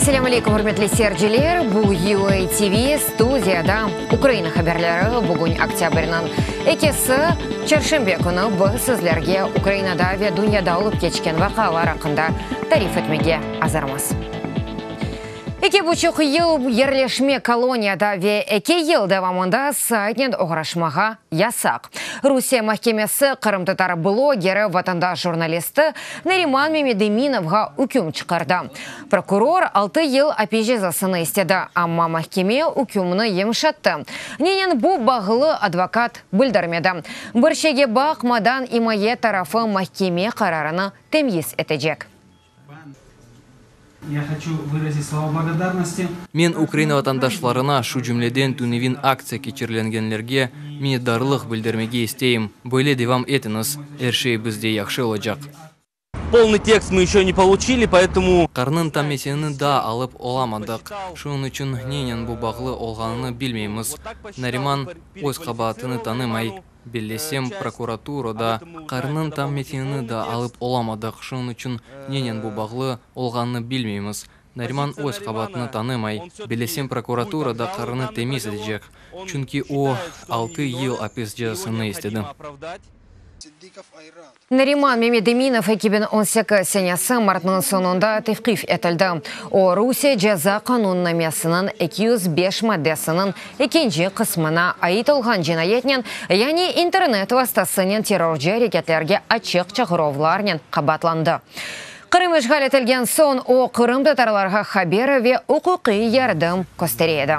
Selâm aleykum, ürmetli seyirciler! Bu UA TV studiyada Ukraina haberleri. Bugün oktâbrniñ ekisi, çarşenbe künü biz sizlerge Ukrainada ve dünyada olıp keçken vaqialar aqqında tarif etmege azırmız. Eki buçuq yıl yerleşme koloniyada ve eki yıl devamında saytnen oğraşmağa yasaq. Rusiye mahkemesi qırımtatar blogeri, vatandaş jurnalisti Nariman Memedeminovğa üküm çıqardı. Prokuror altı yıl apis cezasını istedi, amma mahkeme ükümni yımşattı. Nenen bu bağlı advokat bildirmedi. Bir şeyge baqmadan imaye tarafı mahkeme qararını temyiz etecek. Men Ukraina vatandaşlarına, şu cümleden tünevin aktsiya keçirilengenlerge minnetdarlıq bildirmege isteyim. Böyle devam etiñiz, er şey bizde yahşı olacaq. Polnıy tekst mı eşö ne poluçili, poetomu. Qararnıñ tam metinini daa alıp olamadıq, şunıñ içün nenen bu bağlı olğanını bilmeymiz. Nariman öz qabaatını tanımay. Bellesem, prokuratura da qararnıñ tam metinini daa alıp olamadıq, şunıñ içün nenen bu bağlı olğanını bilmeymiz. Nariman öz qabaatını tanımay. Bellesem, prokuratura da qararnı temyiz etecek, çünki o, altı yıl apis cezasını istedi. Nariman Memedeminov 2018 senesi martnıñ soñunda tevqif etildi. O, Rusiye Ceza qanunnamesiniñ 205 maddesiniñ ekinci qısmına ait olğan cinayetnen, yani internet vastasınen terrorcı areketlerge açıq çağıruvlarnen qabaatlandı. Qırım işğal etilgen soñ o, qırımtatarlarğa haber ve uquqiy yardım köstere edi.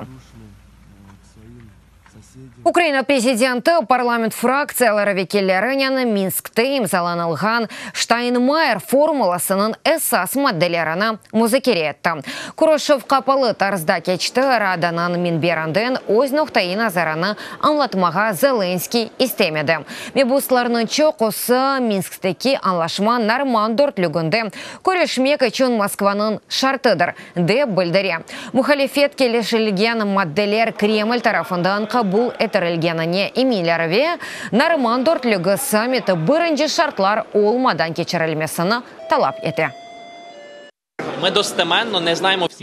Ukraina prezidenti parlament fraktsiyaları vekillerinen Minskte imzalanılğan Ştaynmayyer formulasınıñ esas maddelerini muzakere etti. Körüşüv qapalı tarzda keçti, Radanıñ minberinden öz noqtaiy nazarını añlatmağa Zelenskıy istemedi. Mebuslarnıñ çoqusı Minskteki añlaşma Normand dörtlüginde körüşmek içün Moskvanıñ şartıdır, dep bildire. Muhalifet kelişilgen maddeler Kreml tarafından qabul etirilgenine eminler ve Normand dörtlügi sammiti birinci şartlar olmadan keçirilmesini talap ete.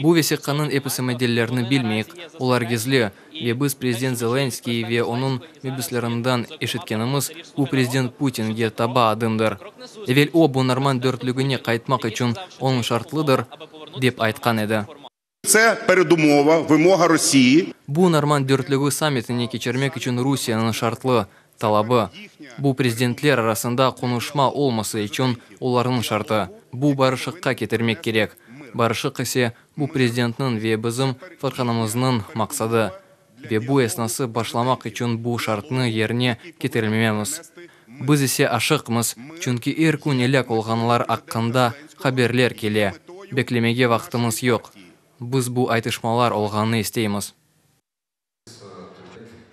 Bu vesiqanıñ episi maddelerini bilmeyik, olar gizli, ve biz prezident Zelenskıy ve onıñ mebüslerinden eşitkenimiz, bu prezident Putinge taba adımdır. Evel o, bu Normand dörtlügine qaytmaq içün onıñ şartlıdır, dep aytqan edi. Tse peredumova, vımoga Rosiyi. Bu Normand dörtlügi sammitini keçirmek içün Rusiyeniñ şartlı talabı. Bu prezidentler arasında qonuşma olması içün olarnıñ şartı. Bu barışıqqa ketirmek kerek. Barışıq ise, bu prezidentniñ ve bizim fırqanımıznıñ maqsadı. Ve bu esnası başlamaq içün bu şartnı yerine ketirilmemiz. Biz ise aşıqmız, çünki er kün elâk olğanlar aqqında haberler kele. Beklemege vaqtımız yoq. Biz bu aytışmalar olğanını isteymiz.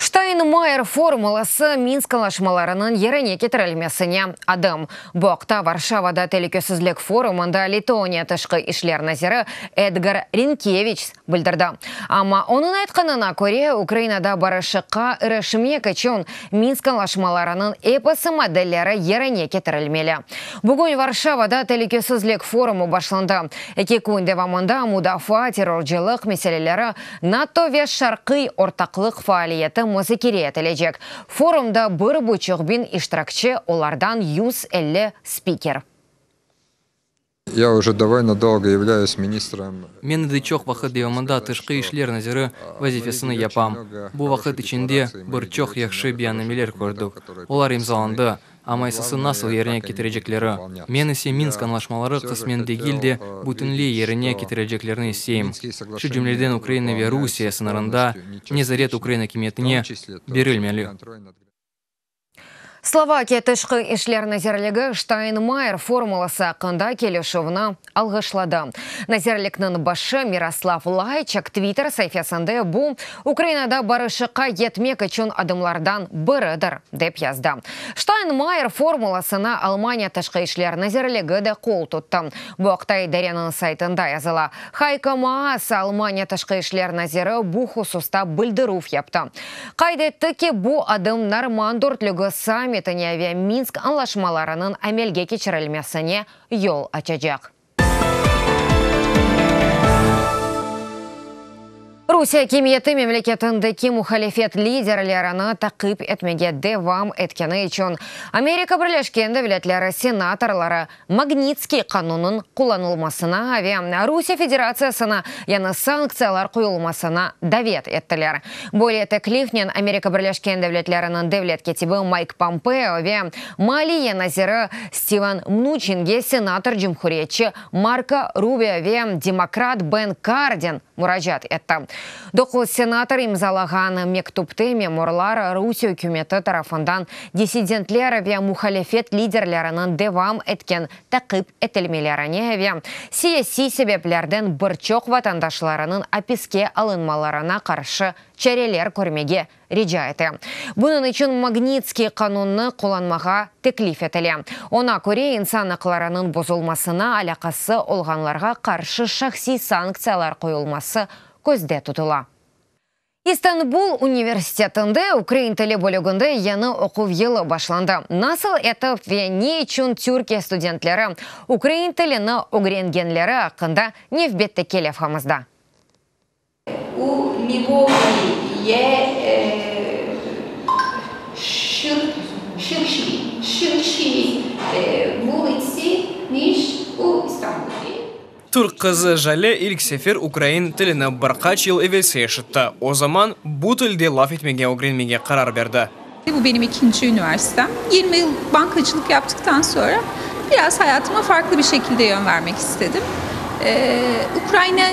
Ştaynmayyer formulası Minsk añlaşmalarınıñ yerine ketirilmesine adım. Bu aqta Varşavada Telükesizlik forumında Letoniya tışqı işler naziri Edgar Rinkeviçs bildirdi. Amma onıñ aytqanına köre, Ukrainada barışıqqa irişmek içün Minsk añlaşmalarınıñ episi maddeleri yerine ketirilmeli. Bugün Varşavada Telükesizlik forumı başlandı. Eki kün devamında mudafaa, terrorcılıq meseleleri, NATO ve Şarqiy ortaqlıq faaliyeti muzakere etilecek. Forumda bir buçuq biñ iştirakçi, olardan 150 spiker. Ya uje dovoľno dolgo yavlâyus ministrom. Men endi çoq vaqıt devamında tışqı işler naziri vazifesini yapam. Bu vaqıt içinde bir çoq yahşı beyannameler kördik. Olar imzalandı, amma esası nasıl yerine ketirecekleri. Men ise Minsk añlaşmaları qısmen degil de, bütünley yerine ketireceklerini isteyim. Şu cümleden Ukraina ve Rusiye sıñırında nezaret ukrain akimiyetine berilmeli. Slovakiya Tışqı işler nazirligi Ştaynmayyer formulası aqqında kelişüvni alğışladı. Nazirlikniñ başı Miroslav Layçak Twitter saifesinde bu, Ukrainada barışıqqa yetmek içün adımlardan biridir, dep yazdı. Ştaynmayyer formulasına Almaniya Tışqı işler nazirligi de qol tuttı. Bu aqta idareniñ saytında yazıla. Hayko Maas, Almaniya Tışqı işler naziri bu hususta bildirüv yaptı. Qayd etti ki, bu adım Normand dörtlügi sammitine ve Minsk añlaşmalarınıñ amelge keçirilmesine yol açacaq. Rusiye akimiyeti memleketindeki muhalifet liderlerini taqip etmege devam etkeni içün Amerika Birleşken Devletleri senatorları Magnitskiy qanunıñ qullanılmasına ve Rusiye Federatsiyasına yañı sanktsiyalar qoyulmasına davet ettiler. Böyle teklifnen Amerika Birleşken Devletleriniñ devlet kâtibi Mayk Pompeo ve maliye naziri Stiven Mnuçinge senator cumhuriyetçi Marko Rubio ve demokrat Ben Kardin muracaat etti. Doquz senator imzalağan mektüpte memurlar Rusiye ükümeti tarafından dissidentler ve muhalifet liderleriniñ devam etken taqip etilmelerine ve siyasiy sebeplerden bir çoq vatandaşlarınıñ apiske alınmalarına qarşı çareler körmege rica ete. Bunıñ içün Magnitskiy qanunnı qullanmağa teklif etile. Oña köre, insan aqlarınıñ bozulmasına alâqası olğanlarğa qarşı şahsiy sanktsiyalar qoyulması közde tutula. İstanbul universitetinde ukrain tili bölüginde yañı oquv yılı başlandı. Nasıl etip ve ne içün Türkiye studentleri ukrain tilini ögrengenleri aqqında nevbetteki levhamızda. U Lvovi ye şirşi, şirşi vulitsi, niş u İstanbuli. Türk qızı Jale ilk sefer ukrain tilini bir qaç yıl evelsi eşitti. O zaman bu tilde laf etmege ögrenmege qarar berdi. Bu benim ikinci üniversitem. 20 yıl bankacılık yaptıktan sonra biraz hayatıma farklı bir şekilde yön vermek istedim. Ukrayna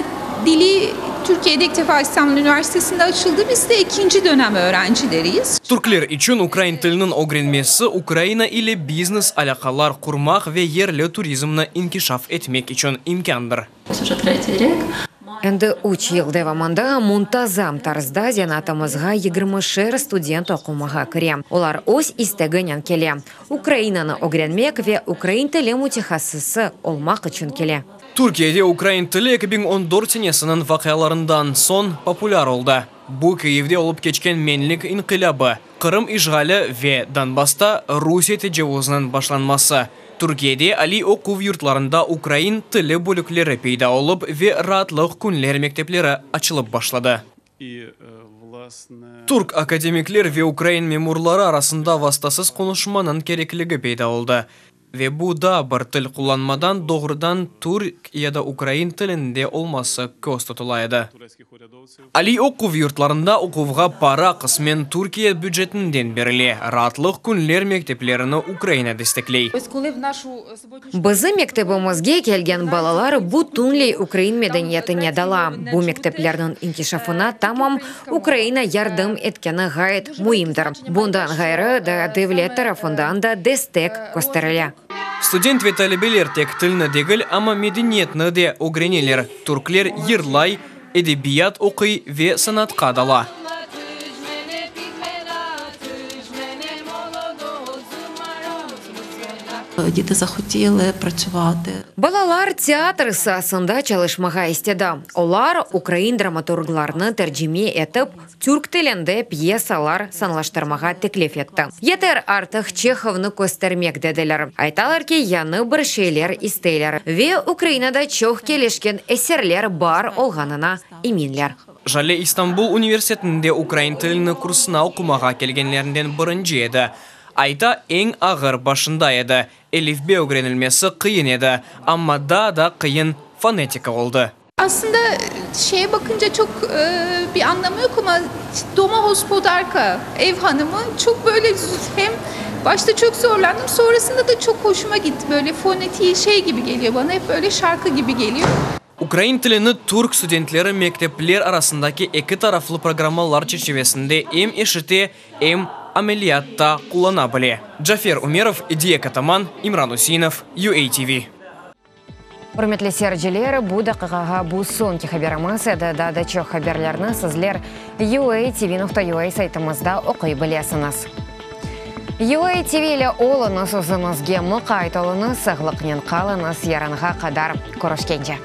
dili Türkiye'de ilk defa İstanbul Üniversitesi'nde açıldı. Biz de ikinci dönem öğrencileriyiz. Türkler içün ukrain tiliniñ ögrenmesi Ukraina ile biznes alâqalar qurmaq ve yerli turizmni inkişaf etmek içün imkândır. Endi üç yıl devamında muntazam tarzda zenaatımızğa yigirmişer student oqumağa kire. Olar öz isteginen kele, Ukrainanı ögrenmek ve ukrain tili mütehassısı olmaq içün kele. Türkiyede ukrain tili 2014 senesiniñ vaqialarından soñ populâr oldı. Bu Kyivde olıp keçken Menlik inqilâbı, Qırım işğali ve Donbassta Rusiye tecavuzınıñ başlanması, Türkiyede aliy oquv yurtlarında ukrain tili bölükleri peyda olıp ve raatlıq künler mektepleri açılıp başladı. Türk akademikler ve ukrain memurları arasında vastasız qonuşmanıñ kerekligi peyda oldı. Ve bu daa bir til qullanmadan doğrudan türk ya da ukrain tilinde olması köz tutula edi. Aliy oquv yurtlarında oquvğa para qısmen Türkiye bücetinden berile, raatlıq künler mekteplerini Ukraina destekley. Bizim mektebimizge kelgen balalar bütünley ukrain medeniyetine dala. Bu mekteplerniñ inkişafına tamam Ukraina yardım etkeni ğayet müimdir. Bundan ğayrı da devlet tarafından da destek kösterile. Student ve talebeler tek tilni degil, amma medeniyetni de ögreneler. Türkler yırlay, edebiyat oquy ve sanatqa dala. Balalar teatr saasında çalışmağa istedi. Olar ukrain dramaturglarnı tercime etip, türk tilinde pyesalar sanlaştırmağa teklif etti. Yeter artıq Çehovnı köstermek, dediler. Aytalar ki, yañı bir şeyler isteyler ve Ukrainada çoq kelişken eserler bar olğanına eminler. Jale İstanbul universitetinde ukrain tilini kursuna oqumağa kelgenlerinden birinci edi. Ayta, eñ ağır başında edi, elifbe ögrenilmesi qıyın edi, amma daa da qıyın fonetika oldı. Aslında şeye bakınca çoq bir anlamı yoq, amma doma hospodarka, ev hanımı, çoq böyle hem başta çoq zorlandım, sonrasında da çoq hoşuma gitti, böyle fonetiği şey kibi geliyor bana, hep böyle şarkı kibi geliyor. Ukrain tilini türk studentleri mektepler arasındaki eki taraflı programmalar çerçivesinde em eşite, em ameliyatta qullana bile. Cafer Ümerov, Ediye Kataman, İmran Üseinov, UATV. Ürmetli seyirciler, bu daqiqağa bu soñki haberimiz edi. Daa da çoq haberlerni sizler uatv.ua saytımızda oquy bilesiñiz. UATV ile oluñız, özüñizge muqayt oluñız, sağlıqnen qalıñız, yarınğa qadar körüşkence.